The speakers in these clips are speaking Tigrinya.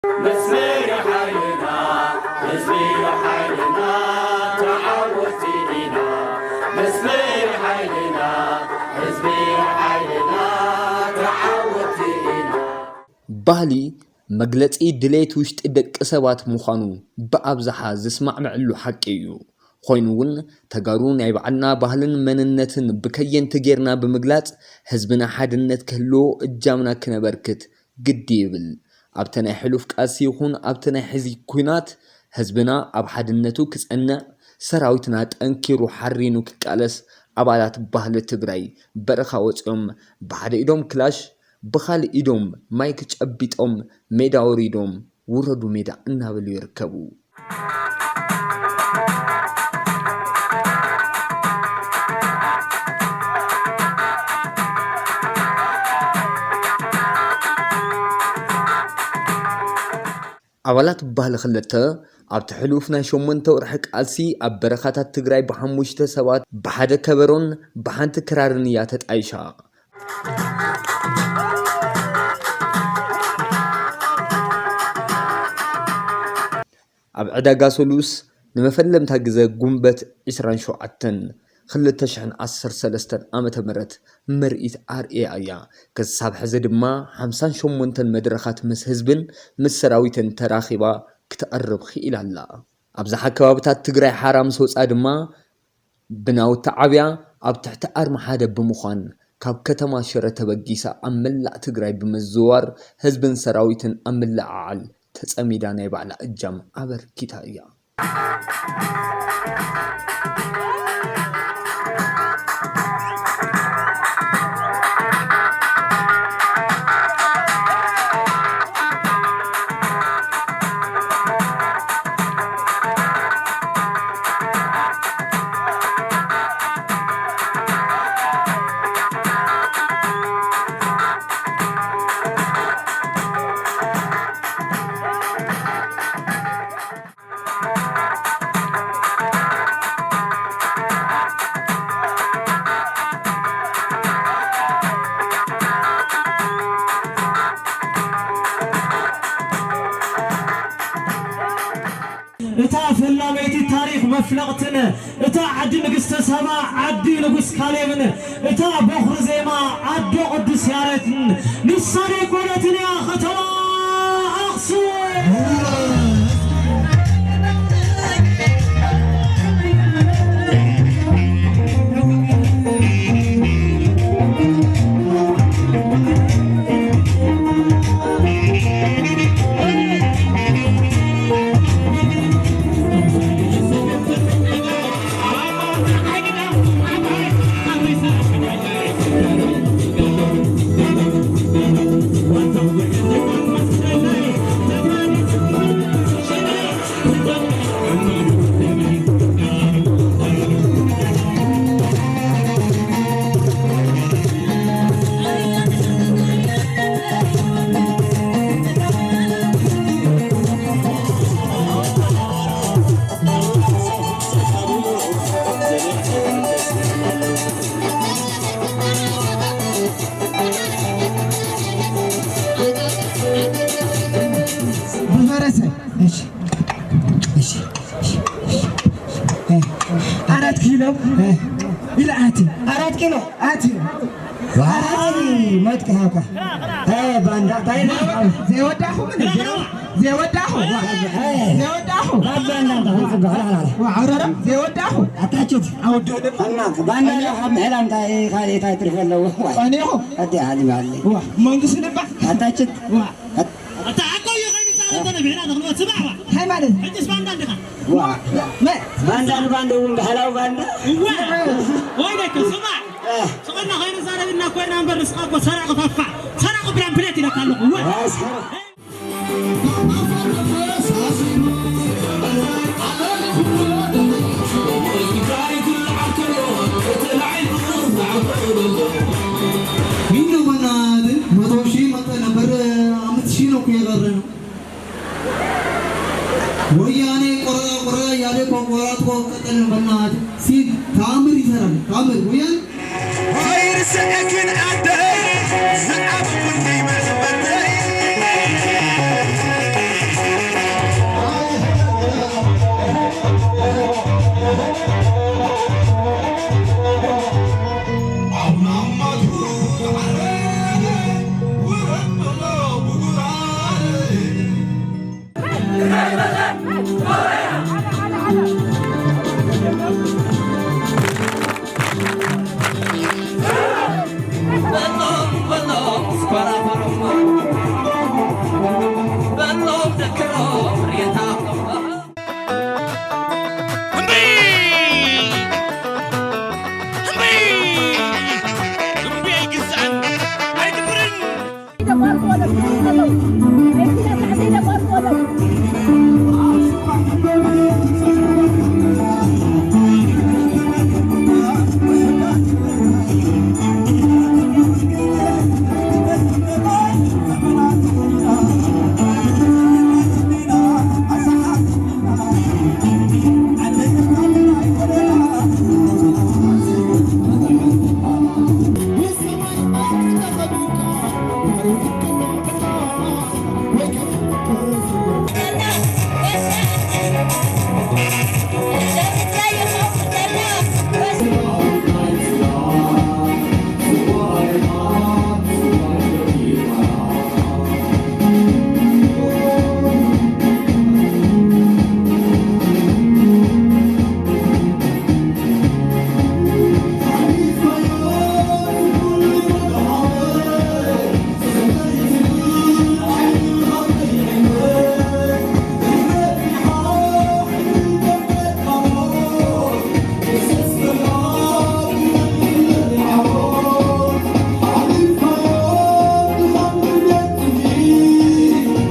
መስመር ሓይልና፣ ህዝቢ ሓይልና፣ ተዓወትቲ ኢና። መስመር ሓይልና፣ ህዝቢ ሓይልና፣ ተዓወትቲ ኢና። ባህሊ መግለጺ ድሌት ውሽጢ ደቂ ሰባት ምዃኑ ብኣብዝሓ ዝስማዕምዐሉ ሓቂ እዩ። ኮይኑ እውን ተጋሩ ናይ ባዕልና ባህልን መንነትን ብከየንቲ ጌርና ብምግላጽ ህዝብና ሓድነት ክህልዎ እጃምና ክነበርክት ግዲ ይብል። ኣብቲ ናይ ሕሉፍ ቃልሲ ይኹን ኣብቲ ናይ ሕዚ ኲናት ህዝብና ኣብ ሓድነቱ ክጸንዕ፣ ሰራዊትና ጠንኪሩ ሓሪኑ ክቃለስ ኣባላት ባህሊ ትግራይ በረኻ ወጺኦም ብሓደ ኢዶም ክላሽ ብኻልእ ኢዶም ማይክ ጨቢጦም ሜዳ ወሪዶም ውረዱ ሜዳ እናበሉ ይርከቡ። ኣባላት ባህሊ ክልተ ኣብቲ ሕሉፍ ናይ ሸሞንተ ወርሒ ቃልሲ ኣብ በረኻታት ትግራይ ብሓሙሽተ ሰባት ብሓደ ከበሮን ብሓንቲ ክራርን እያ ተጣይሻ። ኣብ ዕዳጋ ሰሉስ ንመፈለምታ ግዘ ጉንበት ዕስራን ሸውዓተን ክልተ ሽሕን ዓሰርተ ሰለስተን ዓመተ ምህረት ምርኢት ኣርእያ እያ። ክሳብ ሕዚ ድማ ሓምሳን ሸሞንተን መድረኻት ምስ ህዝብን ምስ ሰራዊትን ተራኺባ ክተቕርብ ክኢላ ኣላ። ኣብዝሓ ከባብታት ትግራይ ሓራ ምስ ወፃ ድማ ብናውቲ ዓብያ ኣብ ትሕቲ ኣርማ ሓደ ብምዃን ካብ ከተማ ሽረ ተበጊሳ ኣብ መላእ ትግራይ ብምዝውዋር ህዝብን ሰራዊትን ኣብ ምልዕዓል ተፀሚዳ ናይ ባዕላ እጃም ኣበርኪታ እያ። እታ ፈላመይቲ ታሪኽ መፍለቕትን እታ ዓዲ ንግስተ ሳባ ዓዲ ንጉስ ካሌብን እታ በኹሪ ዜማ ኣዶ ቅዱስ ያሬድን ንሳ ደይኮነትን እያ ከተማ ኣኽሱም። ብፈረሰ። እሺ። እሺ። እሺ። እሺ። እ። ኣራት ኪሎ። እ። ኢለ ኣቲ። ኣራት ኪሎ። ኣቲ። ዋይ፣ መጥቅሃካ። እ፣ ባንዳ። ታይ ነው? ዘይወዳኹ ምን? ዘይወዳኹ። እ። ዘይወዳኹ። ካብ ባንዳ እንታይ ጽቡቕ? ላ፣ ላ፣ ላ። ዋ፣ ዓውረረ። ዘይወዳኹ። ኣታችት። ኣውዶ ደም። እና ባንዳ ካብ ምሕላም እንታይ፣ ካልእ እንታይ ትርፊ ኣለዎ? ዋይ። ቀኒኹ። ኣዲ ዓሊ ባሊ። ዋ፣ መንግስቲ ነባ። ኣታችት። ዋ። ኣታ ሓቆ እዩ ኸይኑ ዛረብ ተነቢዕና ተኽልወት ስማዕ ዋ። እንታይ ማለት? ሕጅስ ባንዳ እንዲኻ? ዋ። መ-፣ ባንዳ ንባንዳ እውን ባህላዊ ባንዳ። እወ። ወይ ደክ ስማዕ። እ። ስቕና ኸይኑ ዛረብና ኮይና እምበር ንስኻ እኮ ሰራቂ ፋፋ። ሰራቂ ብራምፕሌት ኢለካ ኣለኹ። እወ። ዋ፣ ሰራቂ። ምንድን ነው በእናትህ? መቶ ሺህ መጥተህ ነበር፣ አምስት ሺህ ነው እኮ የቀረነው። ወያኔ ቆረጣ ቆረጣ እያለ ቆራጥ ቆቀጠልን በእናትህ ሲል ተአምር ይሰራል። ተአምር ወያኔ ኣይርስዕክን ኣደይ፣ ዝዓበኹሉ ይመስለኒ። ፈራፈሮም በሎም ደክሮም ሬታ እምቢ! እምቢ! እምቢ ኣይግዛእን! ኣይግብርን!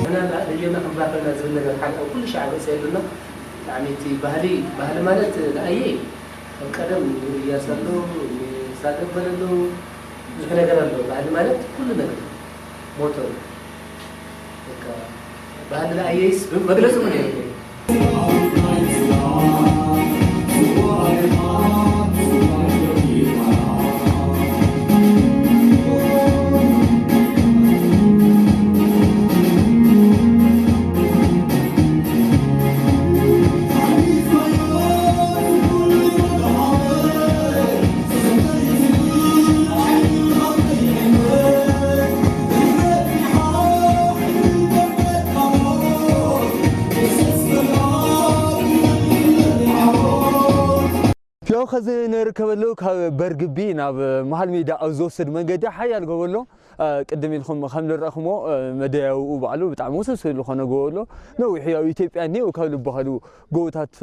ኣና ደየና ክንራኸብና ዝብል ነገር ሓደ ኣብ ኩሉ ሻዕ ርእሰ የብልና። ብጣዕሚ እቲ ባህሊ፣ ባህሊ ማለት ንኣየ ከም ቀደም ይውያስ ኣሎ፣ ይሳደብ በለ ኣሎ፣ ብዙሕ ነገር ኣሎ። ባህሊ ማለት ኩሉ ነገር ሞተር እዩ። በቃ ባህሊ ንኣየይስ መግለጺ እውን የብለይ። ያው ኸዚ ንርከበሉ ካብ በርግቢ ናብ መሃል ሜዳ ኣብ ዝወስድ መንገዲ ሓያል ጎቦ ኣሎ። አ፣ ቅድም ኢልኩም ከም ዝረእኹሞ፣ አ፣ መደያውኡ ባዕሉ ብጣዕሚ ውስብስብ ዝኾነ ጎቦ ኣሎ። ነዊሕ ያው ኢትዮጵያ እኒአው ካብ ዝበሃሉ ጎቦታት፣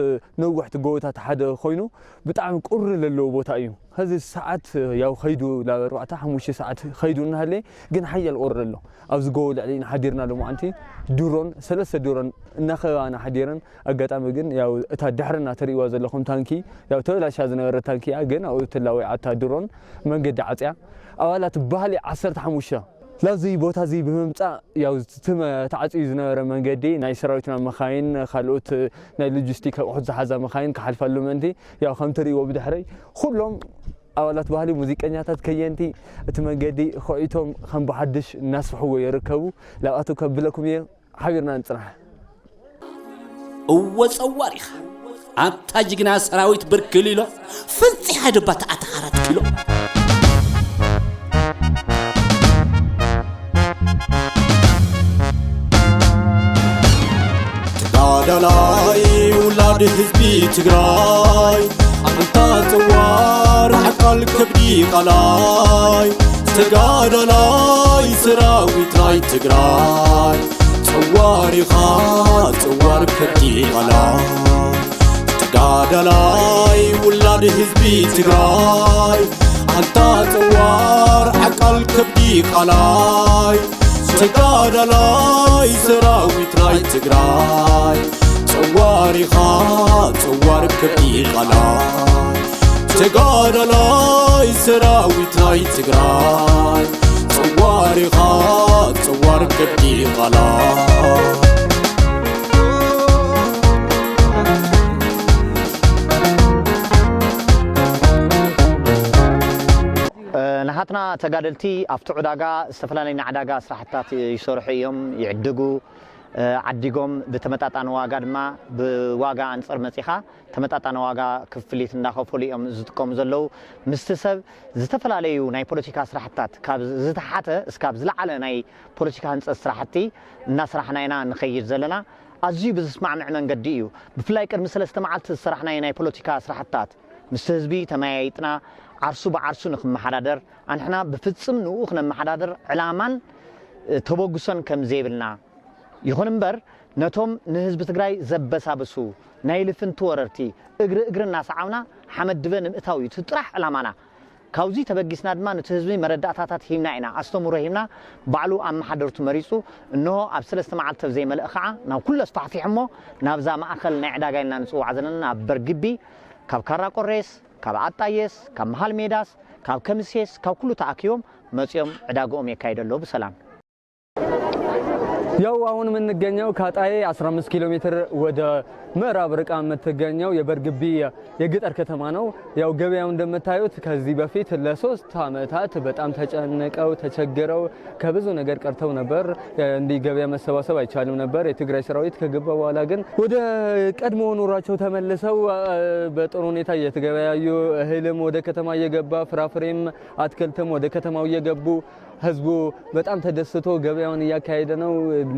ነዋሕቲ ጎቦታት ሓደ ኮይኑ ብጣዕሚ ቁሪ ዘለዎ ቦታ እዩ። ኸዚ ሰዓት ያው ኸይዱ ናብ ኣርባዕተ ሓሙሽተ ሰዓት ኸይዱ እናሃለየ ግን ሓያል ቁሪ ኣሎ። ኣብዚ ጎቦ ልዕሊ ኢና ሓዲርና ሎማዓንቲ ድሮን፣ ሰለስተ ድሮን እናኸባና ሓዲረን። ኣጋጣሚ ግን ያው እታ ድሕርና ትርእይዋ ዘለኹም ታንኪ ያው ተበላሽያ ዝነበረት ታንኪ እያ። ግን ኣብኡ ትላወይ ኣታ ድሮን መንገዲ ዓጽያ። ኣባላት ባህሊ ዓሰርተ ሓሙሽተ ላብዚ ቦታ እዚ ብምምጻእ ያው እቲ መ-፣ ተዓጽዩ ዝነበረ መንገዲ ናይ ሰራዊትና መኻይን፣ ካልኦት ናይ ሎጂስቲክ ኣቑሑት ዝሓዛ መኻይን ክሓልፋሉ ምእንቲ ያው ከም ትርእይዎ ብድሕረይ ኩሎም ኣባላት ባህሊ፣ ሙዚቀኛታት፣ ከየንቲ እቲ መንገዲ ኹዒቶም ከም ብሓድሽ እናስፍሕዎ ይርከቡ። ላብኣቶም ከብለኩም እየ። ሓቢርና ንጽናሕ። እወ ጸዋር ኢኻ ኣንታ ጅግና ሰራዊት ብርክሊሎ፣ ፍንጺሕ ኣይደባ ተኣተኻ ኣራት ኪሎ። ተጋዳላይ ውላድ ህዝቢ ትግራይ፣ ኣንታ ጸዋር ዓቃል ከብዲ ቃላይ፣ ተጋዳላይ ሰራዊት ናይ ትግራይ፣ ጸዋር ኢኻ ጸዋር ከብዲ ቃላይ። ተጋዳላይ ውላድ ህዝቢ ትግራይ፣ ኣንታ ጸዋር ዓቃል ከብዲ ቃላይ፣ ተጋዳላይ ሰራዊት ናይ ትግራይ፣ ጸዋር ኢኻ ጸዋር ከብዲ ቃላይ። ተጋዳላይ ሰራዊት ናይ ትግራይ፣ ጸዋር ኢኻ ጸዋር ከብዲ ቃላይ። እ፣ ናሃትና ተጋደልቲ ኣብቲ ዕዳጋ ዝተፈላለዩ ናይ ዕዳጋ ስራሕትታት ይሰርሑ እዮም፣ ይዕድጉ። እ፣ ዓዲጎም ብተመጣጣኒ ዋጋ ድማ ብዋጋ ኣንጸር መጺኻ ተመጣጣኒ ዋጋ ክፍሊት እንዳኸፈሉ እዮም ዝጥቀሙ ዘለዉ። ምስቲ ሰብ ዝተፈላለዩ ናይ ፖለቲካ ስራሕትታት ካብ ዝተሓተ እስካብ ዝለዓለ ናይ ፖለቲካ ህንጸት ስራሕቲ እናስራሕና ኢና ንኸይድ ዘለና። ኣዝዩ ብዝስማዕምዕ መንገዲ እዩ። ብፍላይ ቅድሚ ሰለስተ መዓልቲ ዝሰራሕናዮ ናይ ፖለቲካ ስራሕትታት ምስቲ ህዝቢ ተመያይጥና ዓርሱ ብዓርሱ ንክመሓዳደር ኣንሕና ብፍጽም ንኡ ክነመሓዳድር ዕላማን ተበግሶን ከም ዘይብልና፣ ይኹን እምበር ነቶም ንህዝቢ ትግራይ ዘበሳብሱ ናይ ልፍንቲ ወረርቲ እግሪ እግሪ እናሰዓብና ሓመድ ድበ ንምእታው እዩ እቲ ጥራሕ ዕላማና። ካብዚ ተበጊስና ድማ ነቲ ህዝቢ መረዳእታታት ሂብና ኢና፣ ኣስተምህሮ ሂብና፣ ባዕሉ ኣመሓደርቱ መሪፁ፣ እንሆ ኣብ ሰለስተ መዓልቲ ኣብ ዘይመልእ ከዓ ናብ ኩሉ ኣስፋሕፊሖሞ ናብዛ ማእኸል ናይ ዕዳጋ ኢልና ንፅውዓ ዘለና ናብ በርግቢ ካብ ካራ ቆሬስ፣ ካብ ኣጣየስ፣ ካብ መሃል ሜዳስ፣ ካብ ከምሴስ፣ ካብ ኩሉ ተኣኪቦም መፂኦም ዕዳግኦም የካይዱ ኣለዉ ብሰላም። ያው አሁን የምንገኘው ከአጣዬ አስራ አምስት ኪሎ ሜትር ወደ ምዕራብ ርቃ የምትገኘው የበርግቢ የገጠር ከተማ ነው። ያው ገበያው እንደምታዩት ከዚህ በፊት ለሶስት ዓመታት በጣም ተጨንቀው ተቸግረው ከብዙ ነገር ቀርተው ነበር። እንዲህ ገበያ መሰባሰብ አይቻልም ነበር። የትግራይ ሰራዊት ከገባ በኋላ ግን ወደ ቀድሞ ኑሯቸው ተመልሰው፣ አ፣ በጥሩ ሁኔታ እየተገበያዩ፣ እህልም ወደ ከተማ እየገባ፣ ፍራፍሬም አትክልትም ወደ ከተማው እየገቡ ህዝቡ በጣም ተደስቶ ገበያውን እያካሄደ ነው።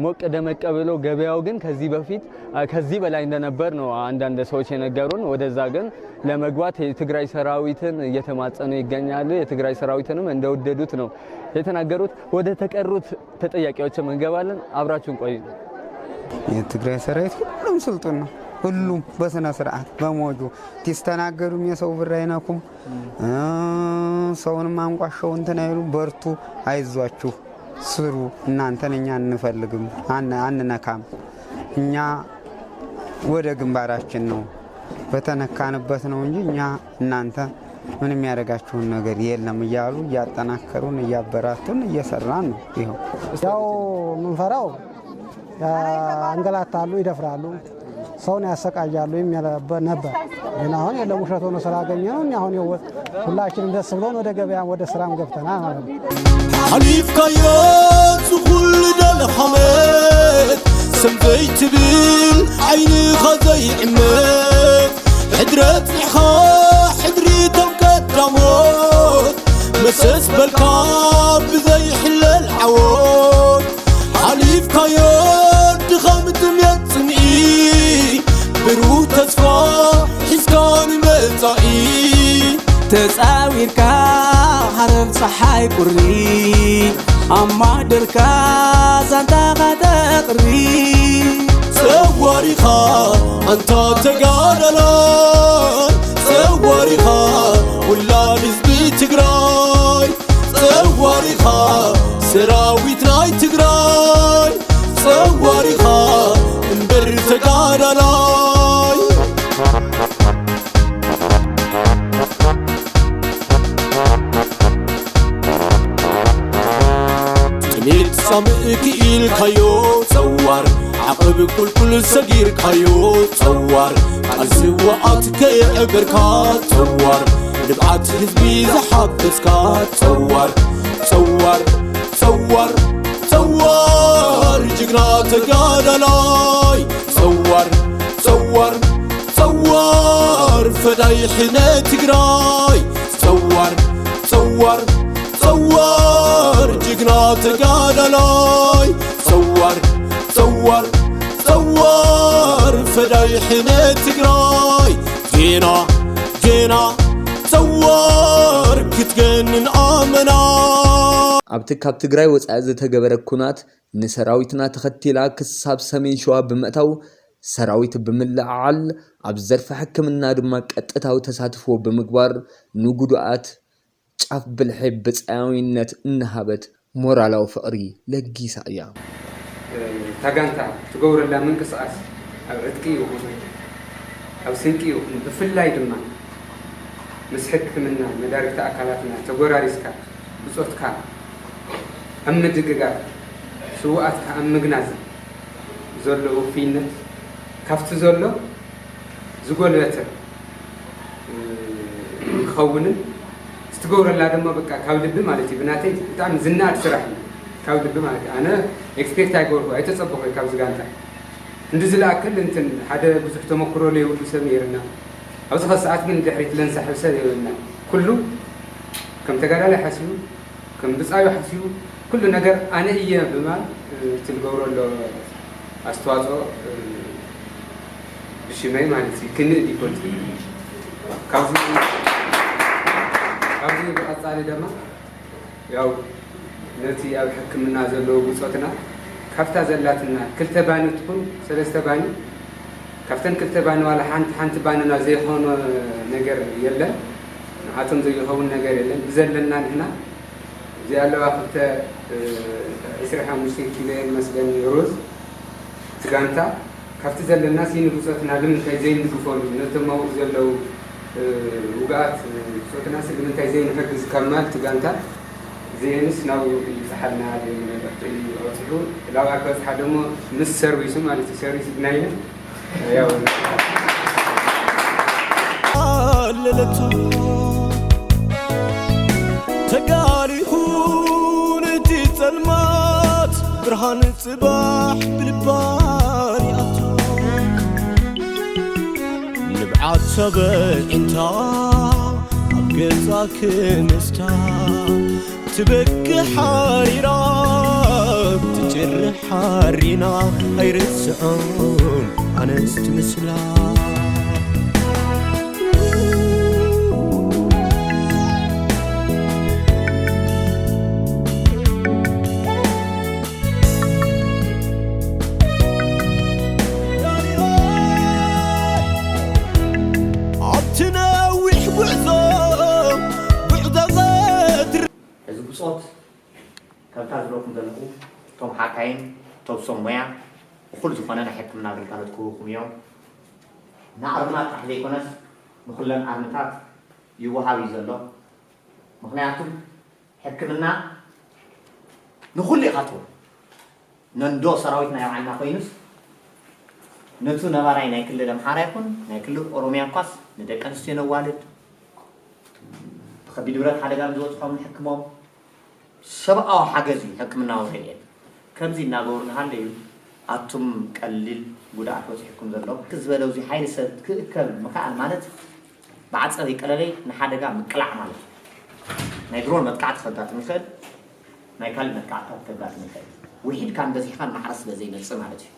ሞቅ ደመቅ ብሎ ገበያው ግን ከዚህ በፊት፣ አ፣ ከዚህ በላይ እንደነበር ነው አንዳንድ ሰዎች የነገሩን። ወደዛ ግን ለመግባት የትግራይ ሰራዊትን እየተማጸኑ ይገኛሉ። የትግራይ ሰራዊትንም እንደወደዱት ነው የተናገሩት። ወደ ተቀሩት ተጠያቂዎችም እንገባለን። አብራችሁን ቆዩ። የትግራይ ሰራዊት ሁሉም ስልጡን ነው። ሁሉም በስነ ስርዓት በሞጆ ሲስተናገዱም የሰው ብር አይነኩም። እ፣ ሰውንም አንቋሸው እንትን አይሉ። በርቱ፣ አይዟችሁ፣ ስሩ። እናንተን እኛ አንፈልግም፣ አን-፣ አንነካም። እኛ ወደ ግንባራችን ነው፣ በተነካንበት ነው እንጂ እኛ እናንተ ምንም ያደረጋችሁን ነገር የለም እያሉ እያጠናከሩን እያበራቱን እየሰራን ነው። ይኸው ያው ምንፈራው ያንገላታሉ፣ ይደፍራሉ፣ ሰውን ያሰቃያሉ የሚል ነበር። ግን አሁን የለም፣ ውሸት ሆኖ ስላገኘ ነው። እኛ አሁን ይኸው ሁላችንም ደስ ብሎን ወደ ገበያም ወደ ስራም ገብተናል ማለት ነው። ሓሊፍካዮ ዝኹሉ ደልኻለት ሰም ዘይትብል ዓይንኻ ዘይዕመት ሕድረት ርሕኻ ሕድሪ ቶም ቀዳሞት መሰስ በልካ ብዘይሕለል ዓወት ሓሊፍካዮ ድኻም ጥምየት ጽምኢ ብሩህ ተስፋ ሒዝካ ንመጻኢ ተጻዊርካ ሓረር ጸሓይ ቁሪ ኣማደርካ ዛንታኻ ተቕሪ ጸዋሪኻ ኣንታ ተጋዳላይ ጸዋሪኻ ውላድ ህዝቢ ትግራይ ጸዋሪኻ ሰራዊት ናይ ትግራይ ጸዋሪኻ እምበር ተጋዳላይ ጥሜት ጻምእ ክኢልካዮ ጸዋር ዓቐብ ቁልቁል ሰጊርካዮ ጸዋር ቃል ስዋኣት ከየዕበርካ ጸዋር ንብዓት ህዝቢ ዝሓፈስካ ጸዋር ጸዋር ጸዋር ጸዋር ጅግና ተጋዳላይ ጸዋር ጸዋር ጸዋር ፈዳይ ሕነ ትግራይ ጸዋር ጸዋር ጸዋር ጅግና ተጋዳላይ ጸዋር ጸዋር ጸዋር ፈዳይ ሕነ ትግራይ ጌና ጌና ጸዋር ክትገንን ኣመና ኣብቲ ካብ ትግራይ ወጻኢ ዝተገበረ ኩናት ንሰራዊትና ተኸቲላ ክሳብ ሰሜን ሸዋ ብምእታው ሰራዊት ብምልዕዓል ኣብ ዘርፊ ሕክምና ድማ ቀጥታዊ ተሳትፎ ብምግባር ንጉዱኣት ጫፍ ብልሒ ብጻያዊነት እናሃበት ሞራላዊ ፍቕሪ ለጊሳ እያ። እታ ጋንታ ትገብረላ ምንቅስቓስ ኣብ ዕጥቂ ይኹን ኣብ ስንቂ ይኹን ብፍላይ ድማ ምስ ሕክምና መዳርግቲ ኣካላትና ተጎራሪስካ ብጾትካ ኣብ ምድግጋፍ ስውኣትካ ኣብ ምግናዝ ዘሎ ውፍይነት ካብቲ ዘሎ ዝጎልበተ ክኸውንን ዝትገብረላ ድማ በቃ ካብ ልቢ ማለት እዩ ብናተይ ብጣዕሚ ዝናኣድ ስራሕ እዩ ካብ ልቢ ማለት እዩ ኣነ expect ኣይገበርኩ ኣይተፀበኹ ካብዚ ጋንታ እንዲ ዝለኣክል እንትን ሓደ ብዙሕ ተመክሮ ዘይብሉ ሰብ ነይርና ኣብዚ ኸ ሰዓት ግን ድሕሪት ለንሳሕብ ሰብ የብልና ኩሉ ከም ተጋዳላይ ሓሲቡ ከም ብጻዩ ሓሲቡ ኩሉ ነገር ኣነ እየ ብማል እቲ ዝገብሮ ኣሎ ኣስተዋፅኦ ብሽመይ ማለት እዩ ክንእድ ይፈልጥ ካብዚ ካብዚ ብቐፃሊ ድማ ያው ነቲ ኣብ ሕክምና ዘለዉ ብጾትና ካብታ ዘላትና ክልተ ባኒ ትኹን ሰለስተ ባኒ ካብተን ክልተ ባኒ ዋላ ሓንቲ ሓንቲ ባንና ዘይኾኖ ነገር የለን። ንዓቶም ዘይኸውን ነገር የለን። ብዘለና ንሕና እዚኣ ኣለዋ ክልተ ዕስራ ሓሙሽተ ኪሎ መስለኒ ሩዝ እቲ ጋንታ ካብቲ ዘለና ሲኒ ብጾትና ንምንታይ ዘይንድግፈሉ ነቶም ኣብኡ ዘለዉ ውግኣት ብጾትና ንምንታይ ዘይንሕግዝ ካብ ማል እቲ ጋንታ እዚኤንስ ናብኡ ይብጽሓልና ዝብል መልእኽቲ እዩ ኣውጺኡ። ናብኣ ክበጽሓ ደሞ ምስ ሰርቪሱ ማለት እዩ። ሰርቪስ ግናይነ ያው ኣለለቱ ተጋሊኹ ነቲ ጸልማት ብርሃን ጽባሕ ብልባን ይኣቱ። ንብዓት ሰበዒንታ ኣብ ገጻ ክምስታ ትበኪ ሓሪራ ትጭርሕ ሓሪና ኣይርስዖን ኣነስ ትምስላ። ኣብቲ ነዊሕ ጉዕዞ ጉዕዞ ዘድር እዚ ብጾት ከምታ ዝበልኩም ዘለኹ እቶም ሓካይም እቶም ሰብ ሞያ እኹል ዝኾነ ናይ ሕክምና ኣገልጋሎት ክህቡኹም እዮም። ንኣርምናት ጥራሕ ዘይኮነስ ንኹለን ኣርምታት ይወሃብ እዩ ዘሎ። ምኽንያቱ ሕክምና ንኹሉ ኢኻ ትህቦ። ነንዶ ሰራዊት ናይ ባዕልና ኮይኑስ ነቱ ነባራይ ናይ ክልል ኣምሓራ ይኹን ናይ ክልል ኦሮሚያ እኳስ ንደቂ ኣንስትዮ ነዋልድ ብከቢድ ብረት ሓደጋ ንዝበፅሖም ንሕክሞም ሰብኣዊ ሓገዝ እዩ ሕክምናዊ ረድኤት። ከምዚ እናገበሩ እናሃለዩ ኣቱም ቀሊል ጉድኣት በፂሕኩም ዘሎ ዝበለው እዚ ሓይሊ ሰብ ክእከብ ምክኣል ማለት ብዓጸር ይቀለለይ ንሓደጋ ምቅላዕ ማለት እዩ። ናይ ድሮን መጥቃዕቲ ከጋጥም ይኽእል፣ ናይ ካልእ መጥቃዕትታት ከጋጥም ይኽእል። ውሒድካን በዚሕካን ማዕረ ስለ ዘይመጽእ ማለት እዩ።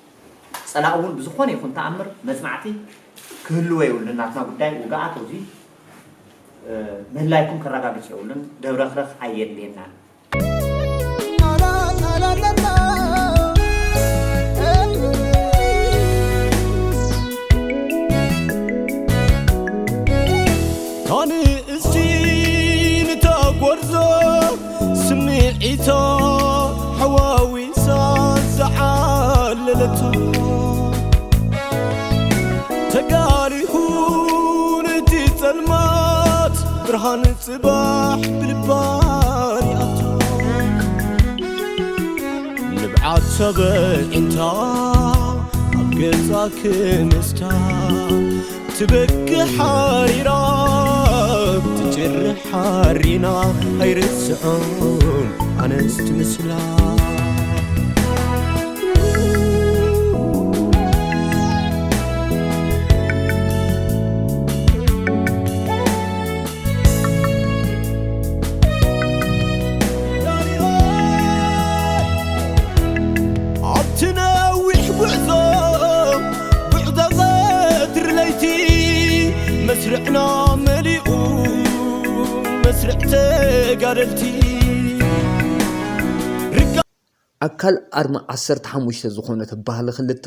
ጸላኢ እውን ብዝኾነ ይኹን ተኣምር መጽናዕቲ ክህልዎ የብሉን። ናትና ጉዳይ ውግኣት ኣብዚ ምህላይኩም ከረጋግጽ የብሉን። ደብረኽረኽ ኣየድልየናን። ታንእስቲ ንታ ጓርዞ ስምዒታ ሓዋዊሳ ዝዓለለቶ ተጋሊኹ ነቲ ጸልማት ብርሃን ጽባሕ ብልባን ይኣቱ። ንብዓት ሰበዒንታ ኣብ ገጻ ክምስታ ትበኪ ሓሪራ ትጭርሕ ሓሪና ኣይርስዖን ኣነስ ትምስላ። ኣብቲ ነዊሕ ጉዕዞ ጉዕዞ ቀትሪ ለይቲ መስርዕና መሊኡ መስርዕ ተጋደልቲ ርጋ ኣካል ኣርማ ዓሰርተ ሓሙሽተ ዝኾነት ባህሊ ክልተ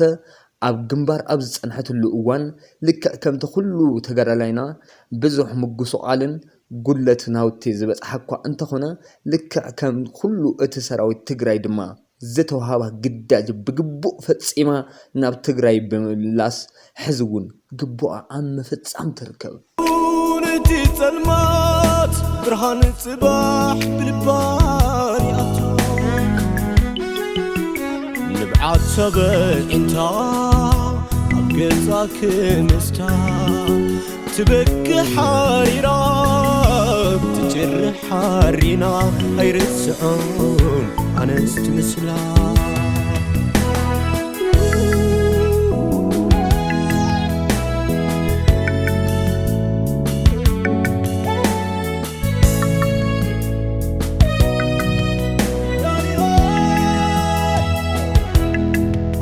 ኣብ ግንባር ኣብ ዝጸንሐትሉ እዋን፣ ልክዕ ከምቲ ኩሉ ተጋዳላይና ብዙሕ ምጉስቓልን ጉድለት ናውቲ ዝበጽሓ እኳ እንተኾነ፣ ልክዕ ከም ኩሉ እቲ ሰራዊት ትግራይ ድማ ዝተውሃባ ግዳጅ ብግቡእ ፈጺማ ናብ ትግራይ ብምምላስ ሕዚ እውን ግቡኣ ኣብ ምፍጻም ትርከብ። ነቲ ጸልማት ብርሃን ጽባሕ ብልባ ይኣቱ። ንብዓት ሰበዒንታ ኣብ ገጻ ክምስታ ትበኪ ሓሪራ ትጭርሕ ሓሪና ኣይርስዖን ኣነስ ትምስላ።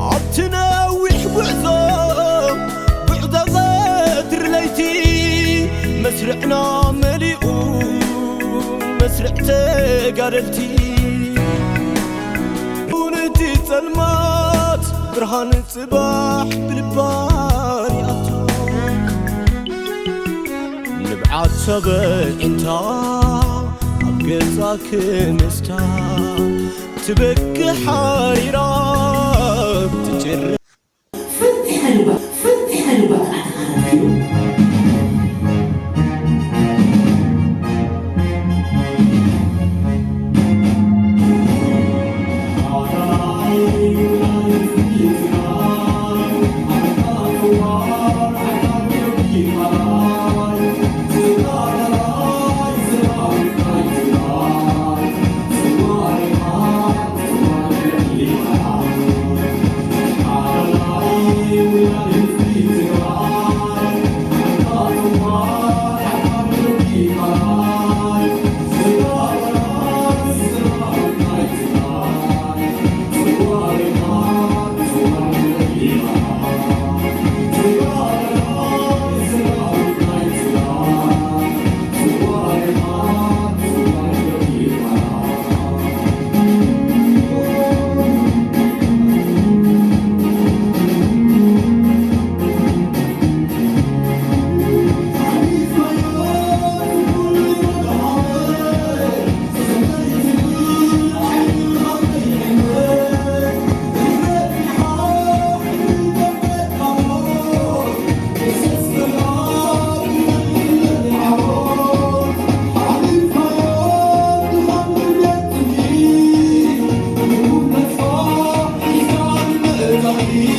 ኣብቲ ነዊሕ ጉዕዞ ጉዕዞ ቀትሪ ለይቲ መስርዕና መሊኡ መስርዕ ተጋደልቲ ጸልማት ብርሃን ጽባሕ ብልባን ይኣቱ። ንብዓት ተበዒንታ ኣብ ገጻ ክምስታ ትበኪ ሓሪራ